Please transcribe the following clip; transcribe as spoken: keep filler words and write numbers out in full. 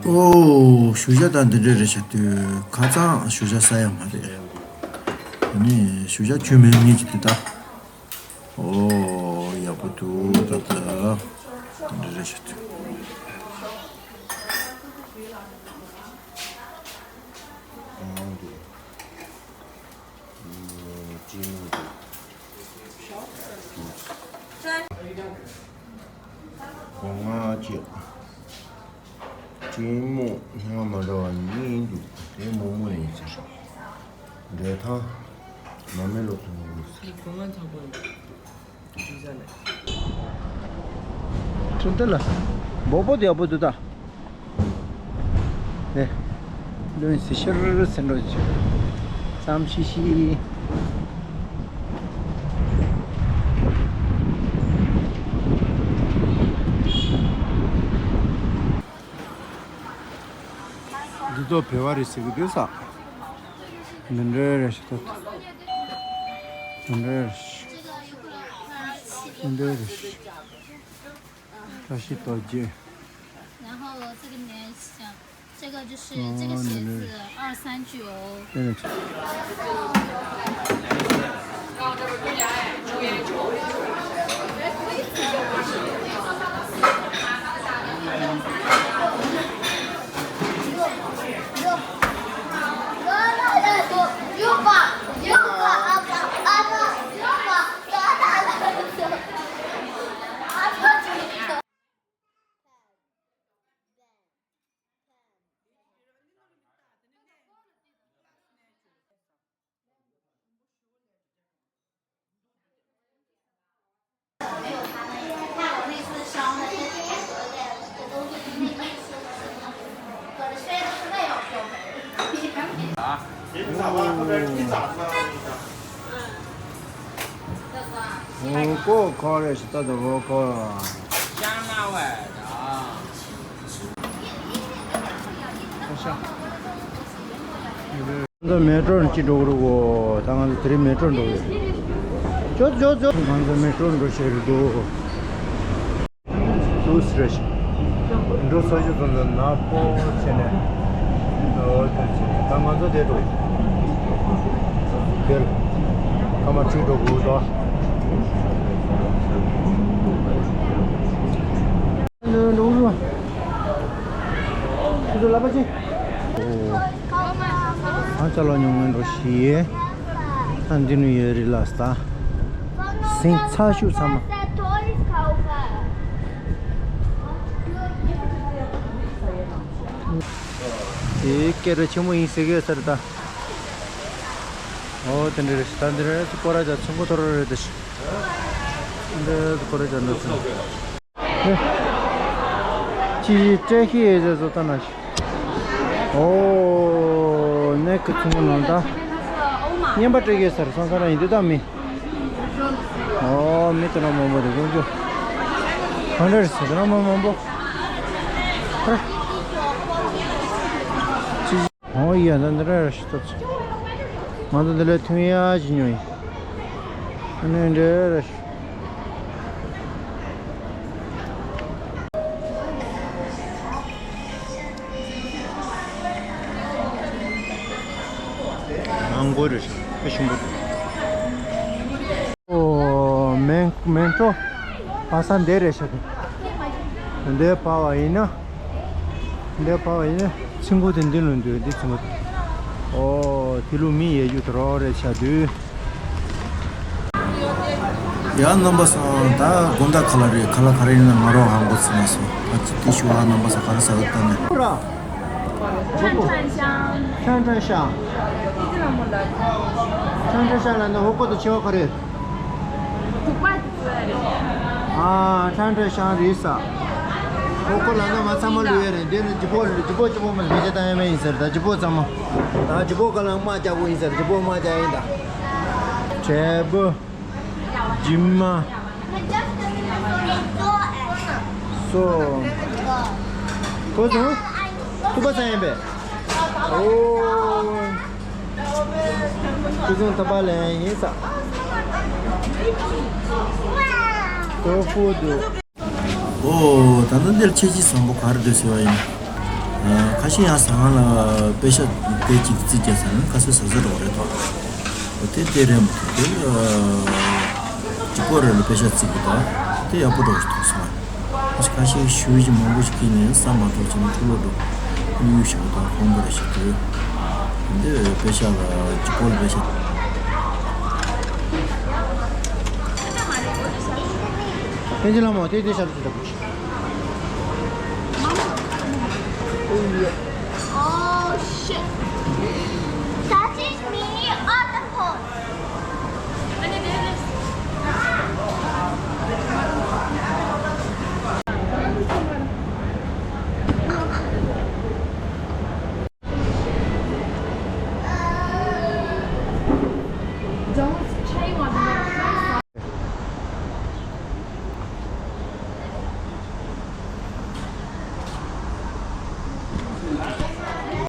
ཨོ། ཞུ་ཤ་ད་འདི་འདྲ་རེད་ཤག་དུས་ཁ་ཚང་ཞུ་ཤ་ཟ་ཡ་མ་རེད། ཨ་ནི་ཞུ་ཤ་ཆུ་མེད་ངེས་ཀྱི་དུས་ད། ཨོ་ཡག་པོ་འདུག་ད་ད། འདི་འདྲ་རེད་ཤག་དུས། ཅི་མོ་འདུག་སྒོ་ང་གཅིག་ཅི་མོ་སྣ་མ་འདྲ་བ་གཉིས་འདུག་དེ་མོག་མོག་ཡིན་ཟེར། འབྲས་ཐང་མ་མེ་ལོ་ཐོང་གི་ཟེར། སྒོ་ང་ཚ་པོ་ཡིན། ཁྲིན་ཏེ་ལ། སྦོ་སྦོ་དེ་ཡག་པོ་འདུག་ད། ནས། བློན་སི་ཤར་སེ་འགྲོ་ཅིག་ཙམ་ཤི་ཤི། འདི་ཚོ་བེ་བ་རེད་ཟེར་གི་འདུག་ས། འདི་འདྲ་རེད་ཤག་ད། འདི་འདྲ་རེད་ཤག་འདི་འདྲ་རེད་ཤག་བཀྲ་ཤིས་རྡོ་རྗེ། 然后这个你也想，这个就是这个鞋子二三九。对了。ཨོ། ཨོ། ཀོ་ཁོ་རེ་ཞིག་ད་ད་ཨོ་ཀོ། ང་ཚོ་མེ་ཏྲོ་ནས་ཅི་འགྲོ་གི་རེད་གོ། ད་ང་ཚོ་དེ་རིང་མེ་ཏྲོ་འགྲོ་གི་རེད། ཅོ་ཅོ་ཅོ། ང་ཚོ་མེ་ཏྲོ་འགྲོ་བྱས་རེད་འདུག་ཏུས་རེད། འགྲོ་ས་ཞིག་ཙམ་ལ་ནག་པོ་བྱས་ནས། འོ་དེ་བྱས་ནས་ད་ང་ཚོ་དེ་འགྲོ་ཡིན། དེར་སྐར་མ་ཁྲི་འགྲོ་དགོས་དོ། འགྲོ་རུ། ཁྱོད་ཚོ་ལབ་པ་ཅི། ཨང་ཅ་ལག་ཉོ་མཁན་འགྲོ་ཤི། ད་འདི་ནས་ཡོད་རེད་ལ་ས། སིང་ཚ་ཤུ་ཚ་མ། དེ་སྐད་གྲགས་ཆེན་མོ་ཡིན་ཟེར་གི་ཟེར་ད། ཨོ་དེ་འདྲ་རེད་ད། འདི་རེད་སྐོར་ར་ཅག་ཚོང་ཁོ་ཐོར་རེད་ད་ཤི། འདི་སྐོར་ར་ཅག་འདི་ཚོ། ཅི་སྤྲད་ཤི་ཡོད་ཟེར་བཟོ་ལྟ་ན་ཤི། ཨོ་ནེ་ཀི་ཚོང་ནང་ད། བརྙན་པ་སྤྲད་ཤི་ཟེར་སོང་ས་ར་ཡིན་འདི་ད་མི། ཨོ་མི་དེ་རང་མང་པོ་རེད་དགོན་རྒྱུ། གང་འདྲ་རེད་ཟེར་དེ་རང་མང་མང་པོ། ཨོ་ཡ་ད་འདི་ར་ར་ཤི་ཏོ་ཚོ། ང་ཚོ་འདི་ལ་ཐུན་ཡ་ཞིག་ཉོ་ཡིན། ཨ་ནི་འདྲ་ར་ཤི། མང་པོ་རེད་ཤག་དཔེ་ཞིམ་པོ་འདུག་ཨོ། མེ་མེ་ཏྲོ་བ་ས་འདི་རེད་ཤག་འདི་བ་བ་ཡིན་ན། འདི་བ་བ་ཡིན་ན་ཚིང་གུ་དེ་འདི་ལོན་འདུག་འདི་ཚིང་གུ་དེ། ཨོ་དེ་ལུ་མི་ཡེ་རྒྱུ་དེ་རོགས་རེད་ཤག་འདུག་ཡ་རྣམ་པ་ཚོ་ད་དགོང་དག་ག་ལ་རེད། ག་ལ་ག་རེ་ཡིན་ན་ང་རོ་ཧང་གོ་ཚིག་མ་སོང་། ད་ཅི་ཏི་ཤུ་ལ་རྣམ་པ་ཚོ་ག་རེ་ཟ་གི་ད་ནས། ཧུ་ར། 串串香。串串香。串串香ལ་ནི་ཧོ་ཀོ་དང་ཆེ་བ་ག་རེ། ཨ། 串串香རེད་ས། ཧོ་ཀོ་ལ་ནི་མ་ཚང་མ་ལུས་ཡ་རེད། འདི་ནི་ལྗིད་པོ་ལྗིད་པོ་ལྗིད་པོ་མ་མི་བྱེད་ད་ཡ་མེད་ཡིན་ཟེར། ད་ལྗིད་པོ་ཚང་མ། ད་ལྗིད་པོ་ག་ལ་དམག་རྒྱག་གོ་ཡིན་ཟེར། ལྗིད་པོ་དམག་རྒྱག་ཡིན་ད། དྲེད་པོ། ཇི་མ། སོ། གོ་སོང་། ཐུག་པ་ཚང་ཡིན་པས། ཨོ། ཁུ་སོང་ཐུག་པ་ལེན་ཡིན་ས། ཏོ་ཧྥུ་དུ། ཨོ། ད་ལྟ་འདིར་ཁྱེད་ཀྱིས་བཟང་པོ་ག་རེ་འདུག་ཟེར་བ་ཡིན། ཁ་ཤས་ཡང་ཟ་ཁང་ལ་པེ་ཤ་དེ་གཅིག་རྩིས་རྒྱག་ས་ནི་ཁ་སང་ཟ་ཟ་འགྲོ་བ་རེད་དོ། དེ་དེ་རེད་མ་གཏོགས་དེ་གཅིག་པོ་རེད་ལ་པེ་ཤ་རྩིས་གི་དོ། དེ་ཡག་པོ་འགྲོ་ཞིག་ཐུག་སོང་། ཁ་ཤས་ཞུ་བཞིན་མང་པོ་ཞིག་གིས་ནས་ཟ་མ་འགྲོ་ཅིག་ནི་ཕྲུ་གུ་འགྲོ་དམིགས་ཡུལ་ཞིག་དང་ཁོང་པོ་རེ་ཞིག་དུས། འདི་པེ་ཤ་ལ་གཅིག་པོ་ལ་པེ་ཤ། ཕན་ཚུན་ལ་མོ་དེ་དེ་ཤ་རུ་ཞིག་འདྲ་པོ་ཅིག Oh shit!